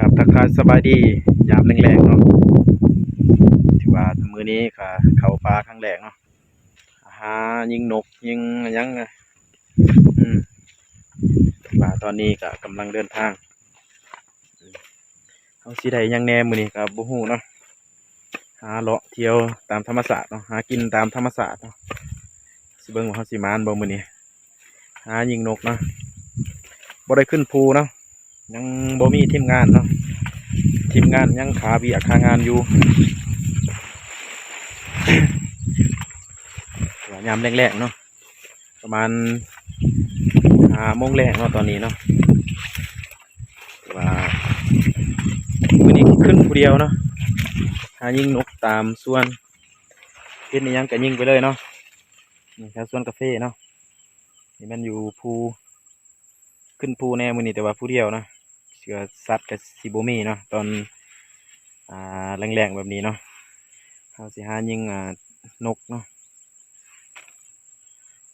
ຄັບ ທັກທາຍສະບາຍດີຍາມແລງໆເນາະ ຖືວ່າມື້ນີ້ກະເຂົ້າປ່າຄັ້ງແລກເນາະ ຫາຍິງນົກຍິງຫຍັງ ອືມ ວ່າຕອນນີ້ກະກຳລັງເດີນທາງ ເຮົາຊິໄດ້ຫຍັງແດ່ມື້ນີ້ກະບໍ່ຮູ້ເນາະ ຫາເລາະທ່ຽວຕາມທຳມະຊາດເນາະ ຫາກິນຕາມທຳມະຊາດເນາະ ຊິເບິ່ງວ່າເຮົາຊິໝານບໍ່ມື້ນີ້ ຫາຍິງນົກເນາະ ບໍ່ໄດ້ຂຶ້ນພູເນາະ ຍັງບໍ່ມີທີມງານເນາະ ທີມງານຍັງຄາວຽກຄາງານຢູ່ ວ່າຍາມແລງໆເນາະ ປະມານຫ້າໂມງແລງເນາະ ຕອນນີ້ເນາະ ວ່າມື້ນີ້ຂຶ້ນຜູ້ດຽວເນາະ ຫາຍິງນົກຕາມສວນ ເຫັນອີ່ຫຍັງກະຍິງໄປເລີຍເນາະ ນີ້ແຖວສວນກາເຟເນາະ ນີ້ແມ່ນຢູ່ພູ ຂຶ້ນພູແດ່ມື້ນີ້ ແຕ່ວ່າຜູ້ດຽວເນາະ ເຊື່ອສັດກະຊິບໍ່ມີເນາະ ຕອນ ອ່າ ແລງໆແບບນີ້ເນາະ ເຮົາຊິຫາຍິງ ອ່າ ນົກເນາະ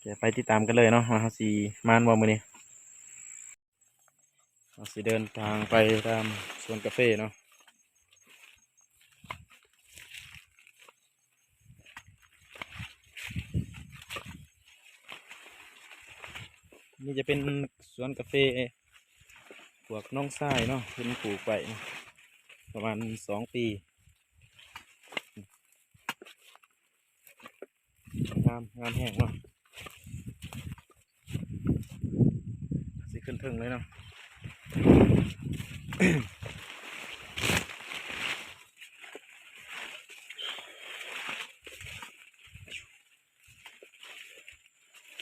ກະໄປຕິດຕາມກັນເລີຍເນາະ ວ່າເຮົາຊິໝານບໍ່ມື້ນີ້ ເຮົາຊິເດີນທາງໄປຕາມສວນກາເຟເນາະ ນີ້ຈະເປັນສວນກາເຟພວກນ້ອງຊາຍເນາະ ເພິ່ນປູກໄວ້ເນາະ ປະມານສອງປີ ງາມ ງາມແຮງເນາະ ຊິຂຶ້ນເທິງເລີຍເນາະ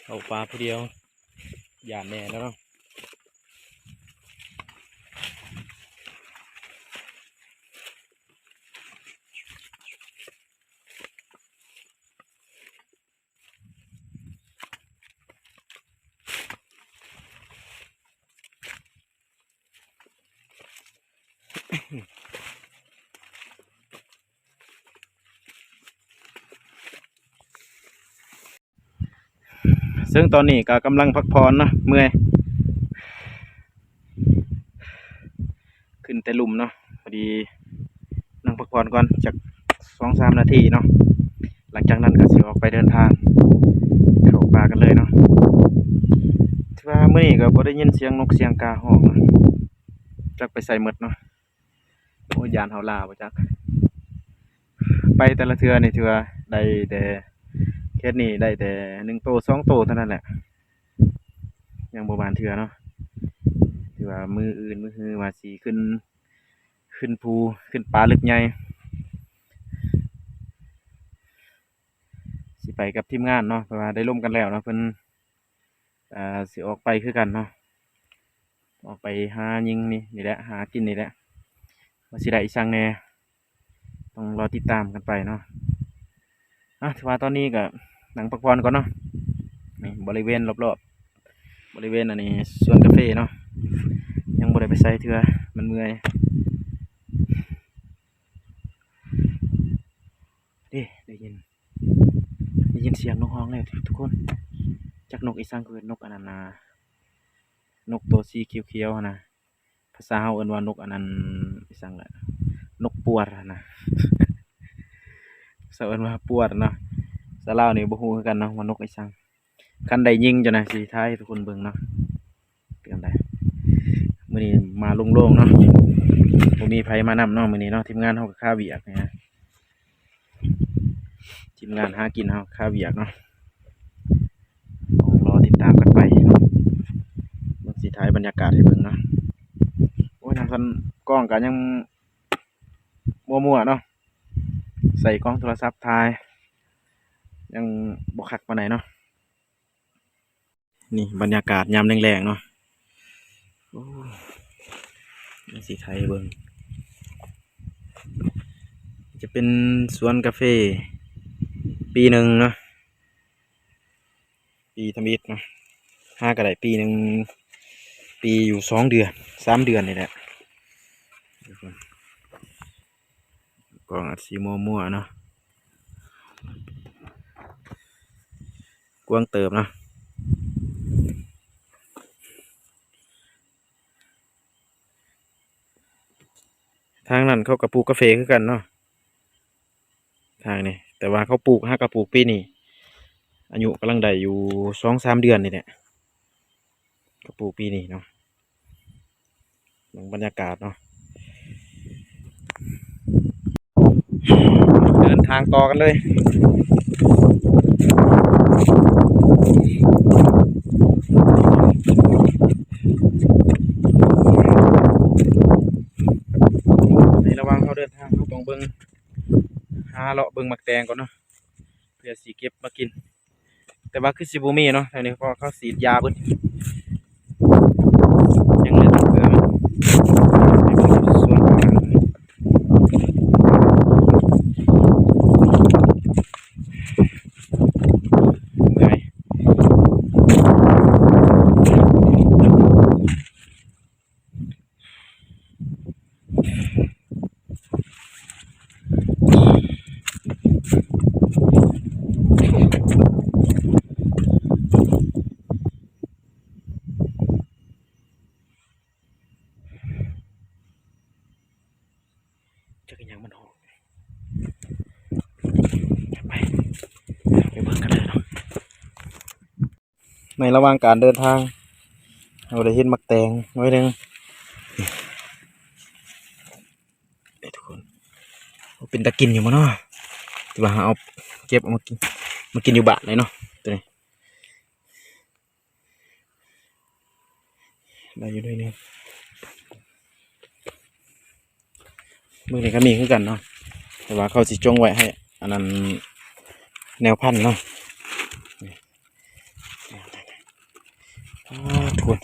ເຂົ້າປ່າຜູ້ດຽວ ຢ້ານແດ່ແລ້ວເນາະ. ເຊິ່ງຕອນນີ້ກໍກຳລັງພັກຜ່ອນເນາະ ເມື່ອຍ ຂຶ້ນແຕ່ລຸ່ມເນາະ ພໍດີນັ່ງພັກຜ່ອນກ່ອນຈັກສອງສາມນາທີເນາະ ຫຼັງຈາກນັ້ນກໍຊິອອກໄປເດີນທາງເຂົ້າປ່າກັນເລີຍເນາະ. ຖືວ່າມື້ນີ້ກໍບໍ່ໄດ້ຍິນສຽງນົກສຽງກາຮ້ອງ ຈັກໄປໃສໝົດເນາະ. ໂອ້ຍ ຢ້ານເຮົາລ່າບໍ່ຈັກ ໄປແຕ່ລະເທື່ອນີ້ຖືວ່າໄດ້ແຕ່ ເຂດນີ້ໄດ້ແຕ່ໜຶ່ງໂຕສອງໂຕເທົ່ານັ້ນແຫຼະ ຍັງບໍ່ໝານເທື່ອເນາະ. ຖືວ່າມື້ອື່ນມື້ຮືວ່າຊິຂຶ້ນ ຂຶ້ນພູ ຂຶ້ນປ່າລຶກໃຫຍ່ ຊິໄປກັບທີມງານເນາະ ເພາະວ່າໄດ້ລົມກັນແລ້ວເນາະ ເພິ່ນ ອ່າ ຊິອອກໄປຄືກັນເນາະ ອອກໄປຫາຍິງນີ້ ນີ້ແຫຼະ ຫາກິນນີ້ແຫຼະ ວ່າຊິໄດ້ອີ່ສັງແດ່ ຕ້ອງລໍຕິດຕາມກັນໄປເນາະ. ອ່າ ຖືວ່າຕອນນີ້ກໍນັ່ງພັກຜ່ອນກ່ອນເນາະ. ນີ້ບໍລິເວນລອບໆ ບໍລິເວນອັນນີ້ສວນກາເຟເນາະ ຍັງບໍ່ໄດ້ໄປໃສເທື່ອ ມັນເມື່ອຍ. ເດ້ ໄດ້ຍິນ ໄດ້ຍິນສຽງນົກຮ້ອງແລ້ວທຸກຄົນ ຈັກນົກອີ່ສັງ ຄືນົກອັນນັ້ນນະ ນົກໂຕສີຂຽວໆຫັ້ນນະ ພາສາເຮົາເອີ້ນວ່ານົກອັນນັ້ນ ອີ່ສັງລະ ນົກປວດຫັ້ນນະ ພາສາເອີ້ນວ່າປວດເນາະ ພາສາລາວນີ້ບໍ່ຮູ້ຄືກັນເນາະວ່ານົກອີ່ສັງ. ຄັນໄດ້ຍິງເຈົ້ານະ ຊິຖ່າຍໃຫ້ທຸກຄົນເບິ່ງເນາະ. ເປັນຈັ່ງໃດ ມື້ນີ້ມາໂລ່ງໆເນາະ ບໍ່ມີໃຜມານຳເນາະ ມື້ນີ້ເນາະ ທີມງານເຮົາກໍຄາວຽກນີ້ນະ ທີມງານຫາກິນເຮົາຄາວຽກເນາະ. ຕ້ອງລໍຕິດຕາມກັນໄປເນາະ ເບິ່ງ ຊິຖ່າຍບັນຍາກາດໃຫ້ເບິ່ງເນາະ. ໂອ້ຍ ທາງສັນກ້ອງກໍຍັງມົວໆເນາະ ໃສ່ກ້ອງໂທລະສັບຖ່າຍ ຍັງບໍ່ຄັກປານໃດເນາະ. ນີ້ບັນຍາກາດຍາມແລງໆເນາະ ໂອ້ ຍັງຊິຖ່າຍໃຫ້ເບິ່ງ ຈະເປັນສວນກາເຟປີໜຶ່ງເນາະ ປີທຳອິດເນາະ ຫາກໍໄດ້ປີໜຶ່ງ ປີຢູ່ສອງເດືອນ ສາມເດືອນນີ້ແຫຼະ. ກ້ອງອາດຊິມົວໆເນາະ ກວ້າງເຕີບເນາະ. ເຂົາກໍປູກກາເຟຄືກັນເນາະ ທາງນີ້ ແຕ່ວ່າເຂົາປູກ ຫາກໍປູກປີນີ້ ອາຍຸກຳລັງໄດ້ຢູ່ສອງສາມເດືອນນີ້ແຫຼະ ກໍປູກປີນີ້ເນາະ. ເບິ່ງບັນຍາກາດເນາະ ເດີນທາງຕໍ່ກັນເລີຍ. ໃນລະຫວ່າງເຮົາເດີນທາງ ເຮົາຕ້ອງເບິ່ງ ຫາເລາະເບິ່ງໝາກແຕງກ່ອນເນາະ ເພື່ອຊິເກັບມາກິນ. ແຕ່ວ່າຄືຊິບໍ່ມີເນາະ ແຖວນີ້ ເພາະວ່າເຂົາສີດຢາເບິດ ຍັງເຫຼືອແຕ່ເຄືອ ເມື່ອຍ. ຈັກອີ່ຫຍັງມັນຮ້ອງ ໄປ ໄປເບິ່ງກັນເລີຍເນາະ. ໃນລະຫວ່າງການເດີນທາງ ເຮົາໄດ້ເຫັນໝາກແຕງໜ່ວຍໜຶ່ງ ເອີ ທຸກຄົນ ເປັນຕາກິນຢູ່ບໍ່ເນາະ ທີ່ວ່າເຮົາເອົາເກັບເອົາມາກິນ ມາກິນຢູ່ບ້ານເລີຍເນາະ ໂຕນີ້ ໄດ້ຢູ່ໜ່ວຍໜຶ່ງ. ເບິ່ງນີ້ກໍມີຄືກັນເນາະ ແຕ່ວ່າເຂົາຊິຈົ່ງໄວ້ໃຫ້ອັນນັ້ນ ແນວພັນເນາະ ນີ້ ອາ ທຸກຄົນ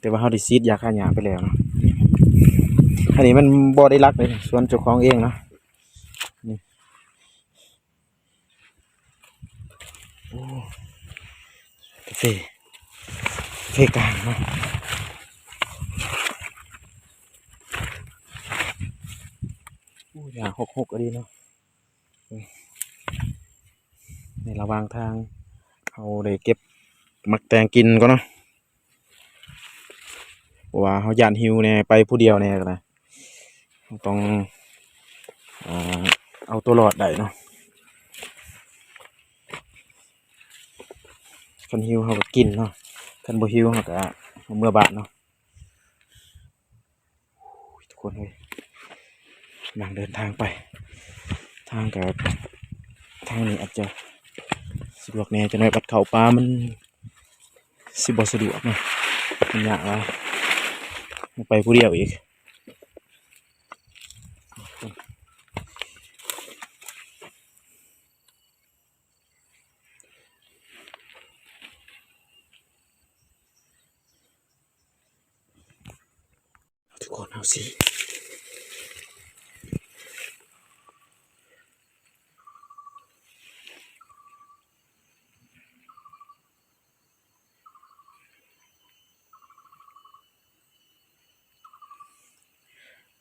ແຕ່ວ່າເຮົາໄດ້ສີດຢາຂ້າຫຍ້າໄປແລ້ວເນາະ. ອັນນີ້ມັນບໍ່ໄດ້ລັກເດ້ ສວນເຈົ້າຂອງເອງເນາະ ນີ້. ໂອ້ ກາເຟ ກາເຟກາງເນາະ ໂອ້ ຢາກຫົກໆ ອີ່ຫຼີເນາະ. ໃນລະຫວ່າງທາງ ເຮົາໄດ້ເກັບໝາກແຕງກິນກ່ອນເນາະ. ເພາະວ່າເຮົາຢ້ານຫິວແດ່ ໄປຜູ້ດຽວແດ່ກໍໄດ້ ເຮົາຕ້ອງ ເອົາ ເອົາຕົວລອດໄດ້ເນາະ. ຄັນຫິວເຮົາກໍກິນເນາະ ຄັນບໍ່ຫິວເຮົາກໍເມືອບ້ານເນາະ. ໂອ້ຍ ທຸກຄົນເອີຍ ກຳລັງເດີນທາງໄປ ທາງກໍ ທາງນີ້ອາດຈະສະດວກແດ່ຈັກໜ້ອຍ ບັດເຂົ້າປ່າມັນ ຊິບໍ່ສະດວກເນາະ ມັນຍາກຫຼາຍ ໄປຜູ້ດຽວອີກ. ທຸກຄົນ ເຮົາຊິ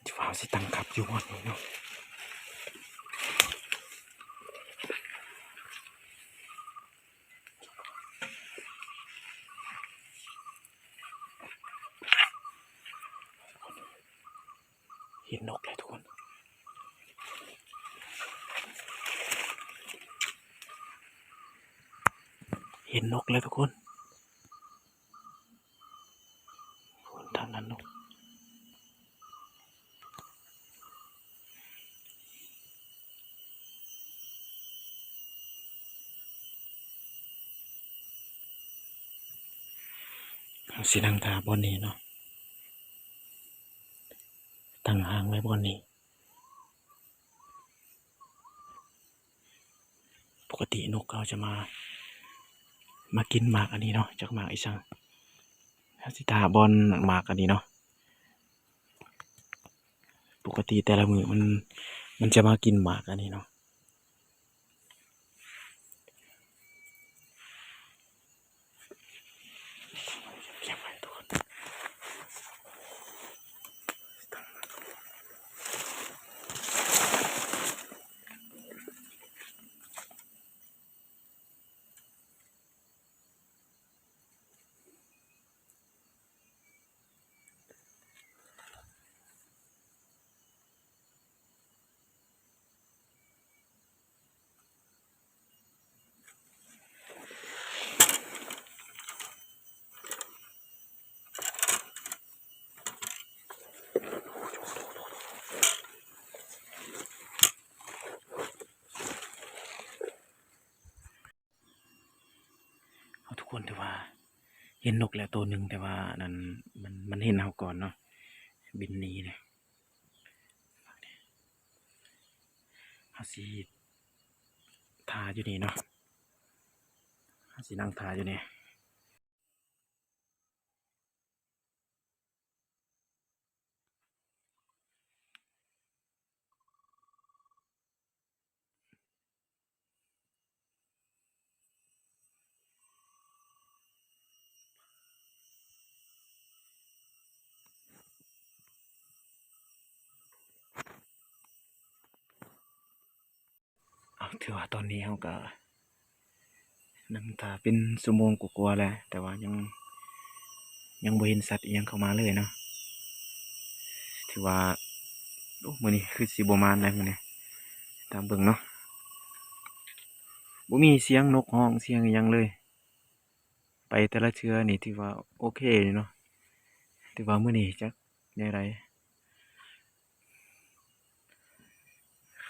ເຮົາຊິຕັ້ງກັບຢູ່ບ່ອນນີ້ເນາະ. ເຫັນນົກແລ້ວທຸກຄົນ ເຫັນນົກແລ້ວທຸກຄົນ. ທາງນັ້ນເນາະ ເຮົາຊິນັ່ງຖ້າບ່ອນນີ້ເນາະ ຕັ້ງຮ່າງໄວ້ບ່ອນນີ້. ປົກກະຕິນົກເຂົາຈະມາ ມາກິນໝາກອັນນີ້ເນາະ ຈັກໝາກອີ່ຫຍັງ ເຮົາຊິຖ້າບ່ອນໝາກອັນນີ້ເນາະ. ປົກກະຕິແຕ່ລະມື້ມັນ ມັນຈະມາກິນໝາກອັນນີ້ເນາະ. ໂ ຄົນ ຖືວ່າເຫັນນົກແລ້ວໂຕໜຶ່ງ ແຕ່ວ່າອັນນັ້ນ ມັນ ມັນເຫັນເຮົາກ່ອນເນາະ ບິນໜີເລີຍ. ເຮົາຊິຖ້າຢູ່ນີ້ເນາະ ເຮົາຊິນັ່ງຖ້າຢູ່ນີ້. ເອົາ ຖືວ່າຕອນນີ້ເຮົາກະນັ່ງຖ້າເປັນຊົ່ວໂມງກວ່າໆແລ້ວ ແຕ່ວ່າຍັງ ຍັງບໍ່ເຫັນສັດອີ່ຫຍັງເຂົ້າມາເລີຍເນາະ. ຖືວ່າ ໂອ້ ມື້ນີ້ຄືຊິບໍ່ໝານໃດ໋ມື້ນີ້ ຕາມເບິ່ງເນາະ ບໍ່ມີສຽງນົກຮ້ອງ ສຽງອີ່ຫຍັງເລີຍ. ໄປແຕ່ລະເທື່ອນີ້ຖືວ່າໂອເຄເນາະ ຖືວ່າມື້ນີ້ຈັກແນວໃດ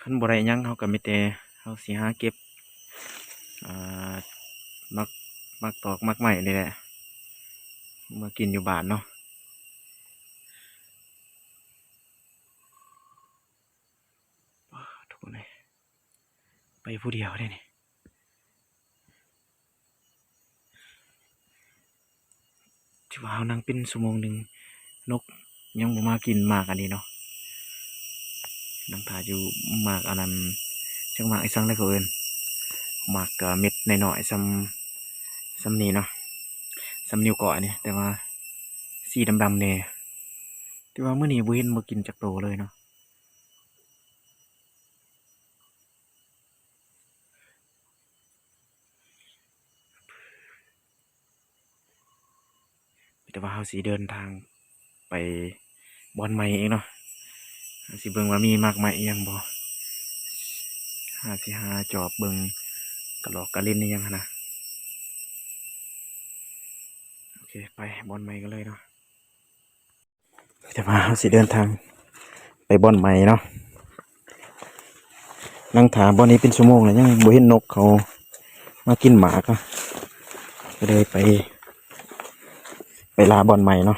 ຄັນບໍ່ໄດ້ຫຍັງ ເຮົາກໍມີແຕ່ເຮົາຊິຫາເກັບ ອ່າ ໝາກ ໝາກຕອກໝາກໄມ້ນີ້ແຫຼະ ມາກິນຢູ່ບ້ານເນາະ. ປາດ ທຸກຄົນເອີຍ ໄປຜູ້ດຽວເດ້ນີ້ ຖືວ່າເຮົານັ່ງເປັນຊົ່ວໂມງໜຶ່ງ ນົກຍັງບໍ່ມາກິນໝາກອັນນີ້ເນາະ. ນັ່ງຖ້າຢູ່ໝາກອັນນັ້ນ ຈັກໝາກອີ່ສັງເດ້ເຂົາເອີ້ນ ໝາກ ເອີ່ ເມັດນ້ອຍໆ ສ່ຳ ສ່ຳນີ້ເນາະ ສ່ຳນິ້ວກ້ອຍນີ້ ແຕ່ວ່າສີດຳໆແດ່. ແຕ່ວ່າມື້ນີ້ບໍ່ເຫັນ ບໍ່ກິນຈັກໂຕເລີຍເນາະ. ແຕ່ວ່າເຮົາຊິເດີນທາງໄປບ່ອນໃໝ່ອີກເນາະ ເຮົາຊິເບິ່ງວ່າມີໝາກໄມ້ອີ່ຫຍັງບໍ່ ຫາ ຊິຫາຈອບເບິ່ງກະຫຼອກກະລິນອີ່ຫຍັງຫັ້ນນະ. ໂອເຄ ໄປບ່ອນໃໝ່ກັນເລີຍເນາະ. ແຕ່ວ່າເຮົາຊິເດີນທາງໄປບ່ອນໃໝ່ເນາະ ນັ່ງຖ້າບ່ອນນີ້ເປັນຊົ່ວໂມງແລ້ວ ຍັງບໍ່ເຫັນນົກເຂົາມາກິນໝາກເນາະ ກໍເລີຍໄປ ໄປລາບ່ອນໃໝ່ເນາະ.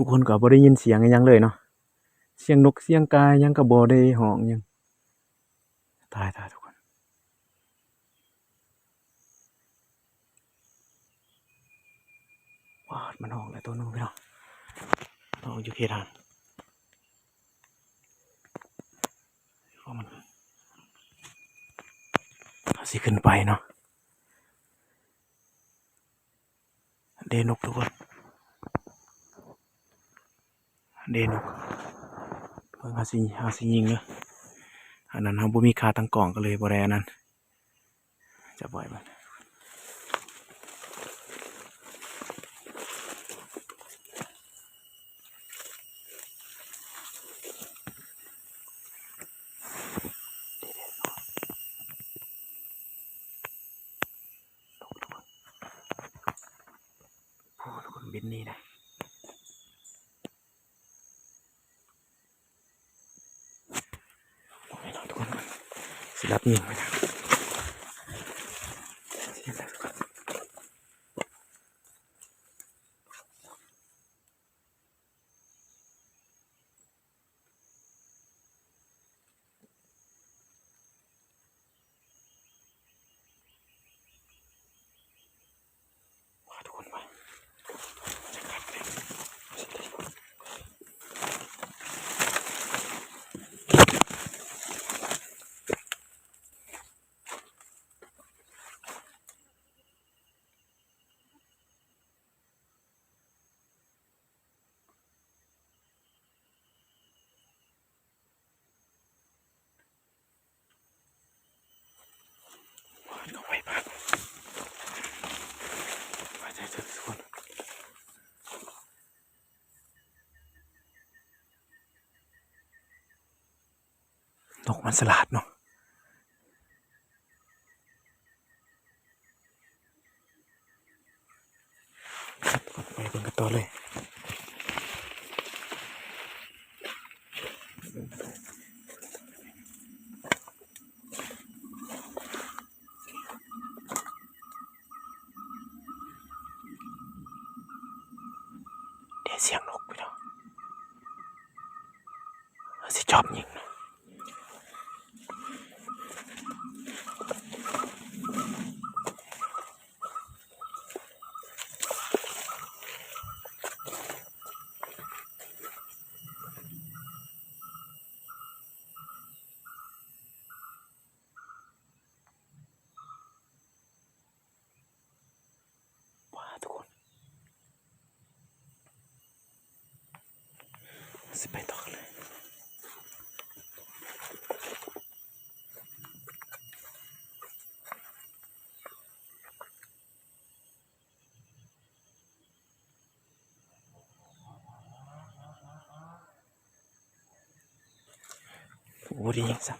ທຸກຄົນກໍບໍ່ໄດ້ຍິນສຽງອີ່ຫຍັງເລີຍເນາະ ສຽງນົກສຽງກາຫຍັງກໍບໍ່ໄດ້ຮ້ອງຫຍັງ. ຕາຍ ຕາຍ ທຸກຄົນ ປາດ ມັນຮ້ອງແລ້ວໂຕໜຶ່ງພີ່ນ້ອງ ຮ້ອງຢູ່ເຂດຫັ້ນ ເຮົາຊິຂຶ້ນໄປເນາະ. ເດນົກ ທຸກຄົນ ເດນົກ ເບິ່ງ ເຮົາຊິ ເຮົາຊິຍິງເດີ ອັນນັ້ນເຮົາບໍ່ມີຂາຕັ້ງກ້ອງ ກໍເລີຍບໍ່ໄດ້ອັນນັ້ນ ຈັບໄວ້ມັນ. ໂອ້ ທຸກຄົນ ບິນໜີໄດ໋ ໂອ້ຍເນາະ ທຸກຄົນ ຊິລັບຍິງໄປນະ. ນົກມັນສະຫຼາດເນາະ. ໄປເບິ່ງກັນຕໍ່ເລີຍ. ໄດ້ສຽງນົກພີ່ນ້ອງ. ເຮົາຊິຈອບຍິງເນາະ. ວ້າ ທຸກຄົນ ຊິໄປຕໍ່ກັນເລີຍ. ໂອ້ ໄດ້ຍິນຊ້ຳ.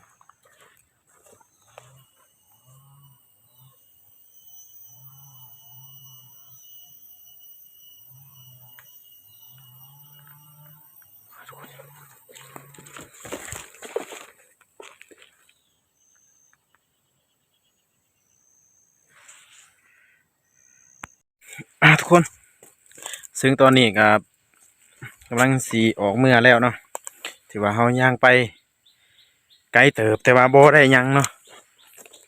ອ່າ ທຸກຄົນ ເຊິ່ງຕອນນີ້ກໍກຳລັງຊິອອກເມືອແລ້ວເນາະ. ຖືວ່າເຮົາຍ່າງໄປໄກເຕີບ ແຕ່ວ່າບໍ່ໄດ້ຫຍັງເນາະ,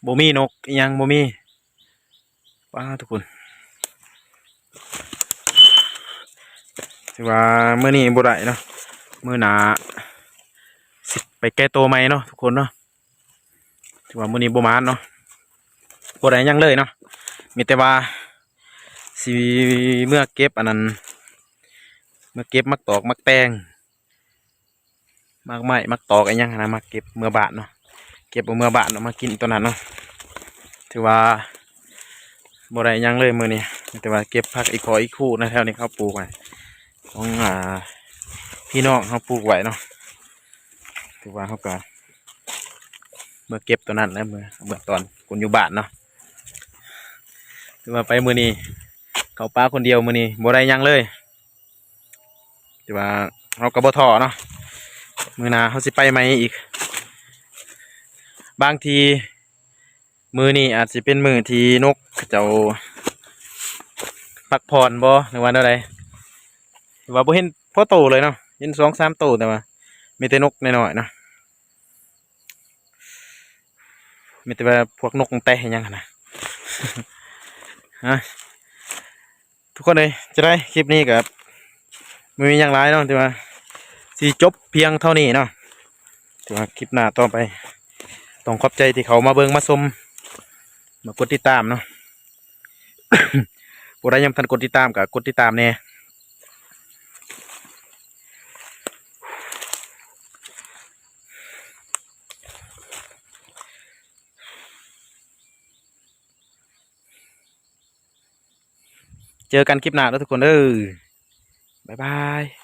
ບໍ່ມີນົກອີ່ຫຍັງ ບໍ່ມີ. ວ້າ ທຸກຄົນ ຖືວ່າມື້ນີ້ບໍ່ໄດ້ເນາະ, ມື້ໜ້າຊິໄປແກ້ໂຕໃໝ່ເນາະ ທຸກຄົນເນາະ. ຖືວ່າມື້ນີ້ບໍ່ໝານເນາະ, ບໍ່ໄດ້ຫຍັງເລີຍເນາະ, ມີແຕ່ວ່າຊິເມືອເກັບອັນນັ້ນ ເມືອເກັບໝາກຕອກໝາກແຕງ ໝາກໄມ້ໝາກຕອກອີ່ຫຍັງຫັ້ນນະ ມາເກັບເມືອບ້ານເນາະ, ເກັບເອົາເມືອບ້ານເນາະ ມາກິນຕອນນັ້ນເນາະ. ຖືວ່າບໍ່ໄດ້ຫຍັງເລີຍມື້ນີ້, ມີແຕ່ວ່າເກັບຜັກອີ່ຄໍ່ອີ່ຄູ່ນະ ແຖວນີ້ເຂົາປູກໄວ້ ຂອງ ອ່າ ພີ່ນ້ອງເຮົາປູກໄວ້ເນາະ. ຖືວ່າເຮົາກະເມືອເກັບຕອນນັ້ນແຫຼະ ເມືອ ເມືອຕອນຄົນຢູ່ບ້ານເນາະ. ຖືວ່າໄປມື້ນີ້ເຂົ້າປ່າຄົນດຽວ ມື້ນີ້ບໍ່ໄດ້ຫຍັງເລີຍ. ແຕ່ວ່າເຮົາກໍບໍ່ທໍ້ເນາະ, ມື້ໜ້າເຮົາຊິໄປໃໝ່ອີກ. ບາງທີມື້ນີ້ອາດຊິເປັນມື້ທີ່ນົກເຂົາເຈົ້າພັກຜ່ອນບໍ ຫຼືວ່າແນວໃດ, ຖືວ່າບໍ່ເຫັນພໍໂຕເລີຍເນາະ, ເຫັນສອງສາມໂຕ ແຕ່ວ່າມີແຕ່ນົກນ້ອຍໆເນາະ. ມີແຕ່ວ່າພວກນົກແຕະຫຍັງຫັ້ນນະ. ຮະ ທຸກຄົນເອີຍ ຈະໄດ້ ຄລິບນີ້ກໍບໍ່ມີຫຍັງຫຼາຍເນາະ, ຖືວ່າຊິຈົບພຽງເທົ່ານີ້ເນາະ. ຖືວ່າຄລິບໜ້າຕໍ່ໄປ ຕ້ອງຂອບໃຈທີ່ເຂົ້າມາເບິ່ງມາຊົມ ມາກົດຕິດຕາມເນາະ. ຜູ້ໃດຍັງບໍ່ທັນກົດຕິດຕາມກໍກົດຕິດຕາມແດ່. ເຈີກັນຄລິບໜ້າເດີທຸກຄົນເດີ. ບາຍບາຍ.